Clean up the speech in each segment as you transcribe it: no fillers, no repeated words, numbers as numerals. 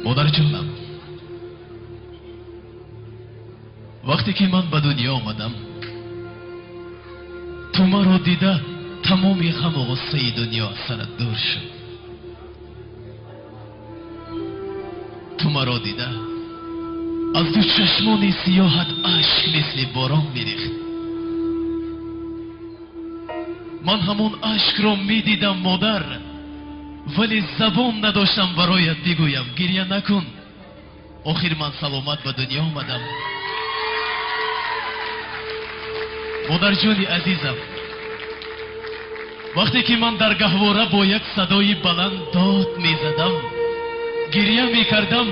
Модарҷонам, вақте ки ман ба дунё омадам, ту маро дида тамоми ғаму ғуссаи дунё аз сарат дур шуд. Ту маро дида аз ду чашмони сиёҳат ашк мисли борон мерехт. Ман ҳамон ашкро медидам, модар, вале забон надоштам бароят бигӯям гиря накун. Охир ман саломат ба дунё омадам. Модарҷони азизам, вақте ки ман дар гаҳвора бо як садои баланд дод мезадам, гиря мекардам,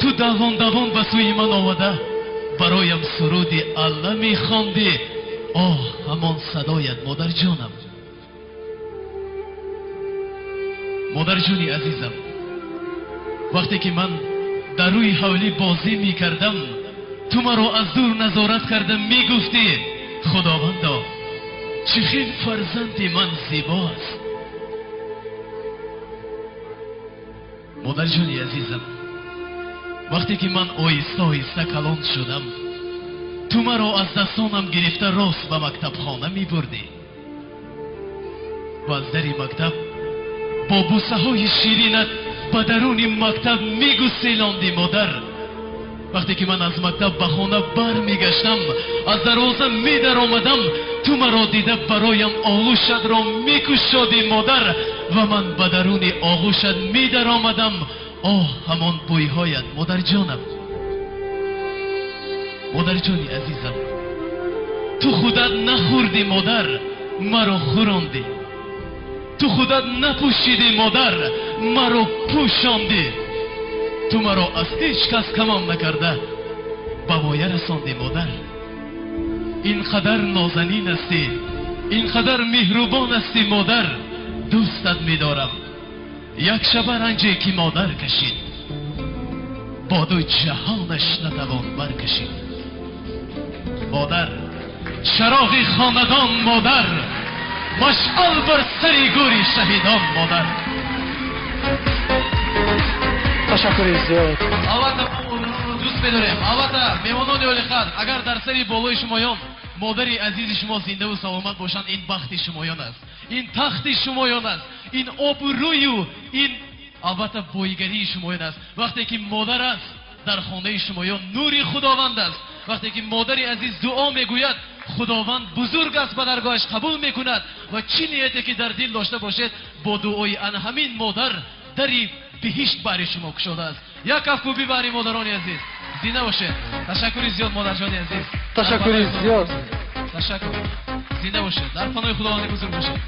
ту давон давон ба сӯи ман омада бароям суруди Алла мехондӣ. Оҳ, ҳамон садоят, модарҷонам. Модарҷони азизам, вақте ки ман дар рӯи ҳавлӣ бозӣ мекардам, ту маро аз дур назорат карда мегуфтӣ: Худовандо, чӣ хел фарзанди ман зебо аст. Модарҷони азизам, вақте ки ман оҳиста оҳиста калон шудам, ту маро аз дастонам гирифта рост ба мактабхона мебурдӣ ва аз дари мактаб бо бусаҳои ширинат ба даруни мактаб мегуселондӣ. Модар, вақте ки ман аз мактаб ба хона бармегаштам, аз дарвоза медаромадам, ту маро дида бароям оғӯшатро мекушодӣ, модар, ва ман ба даруни оғӯшат медаромадам. Оҳ, ҳамон бӯйҳоят, модарҷонам. Модарҷони азизам, ту худат нахӯрдӣ, модар, маро хӯрондӣ. Ту худат напӯшидӣ, модар, маро пӯшондӣ. Ту маро аз ҳеҷ кас камам накарда ба воя расондӣ, модар. Ин қадар нозанин ҳастӣ, ин қадар меҳрубон ҳастӣ, модар, дӯстат медорам. Як шаба ранҷе ки модар кашид, бо ду ҷаҳонаш натавон баркашид. Модар, чароғи хонадон, модар, машъал бар сари гӯри шаҳидон, модар. Ташаккури зиёд. Албатта, мо модаронро дӯст медорем. Албатта, меҳмонони олиқадр, агар дар сари болои шумоён модари азизи шумо зиндаву саломат бошанд, ин бахти шумоён аст, ин тахти шумоён аст, ин обрӯю ин албатта боигарии шумоён аст. Вақте ки модар аст дар хонаи шумоён нури Худованд аст. Вақте ки модари азиз дуо мегӯяд, Худованд бузург аст, ба даргоҳаш қабул мекунад ва чӣ нияте ки дар дил дошта бошед, бо дуои ана ҳамин модар дари биҳишт баҳри шумо кушодааст. Як кафкӯбӣ баҳри модарони азиз. Зинда бошед. Ташаккури зиёд, модарҷони азиз. Ташаккури зиёд. Ташаккур. Зинда бошед. Дар паноҳи Худованди бузург бошед.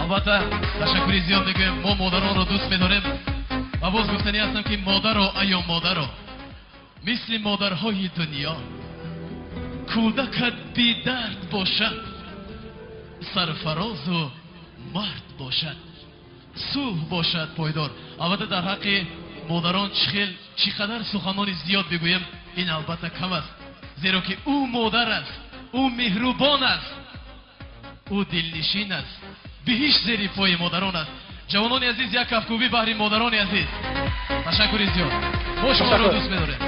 Албатта, ташаккури зиёд мегӯем. Мо модаронро дӯст медорем ва боз гуфтанӣ ҳастам ки модаро, айё модаро, мисли модарҳои дунё кӯдакат бедард бошад, сарфарозу мард бошад, сулҳ бошад пойдор. Албатта, дар ҳаққи модарон чӣ қадар суханони зиёд бигӯем, ин албатта кам аст, зеро ки ӯ модар аст, ӯ меҳрубон аст, ӯ дилнишин аст. Биҳишт зери пои модарон аст. Ҷавонони азиз, як кафкӯбӣ баҳри модарони азиз. Ташаккури зиёд. Мо шуморо дӯст медорем.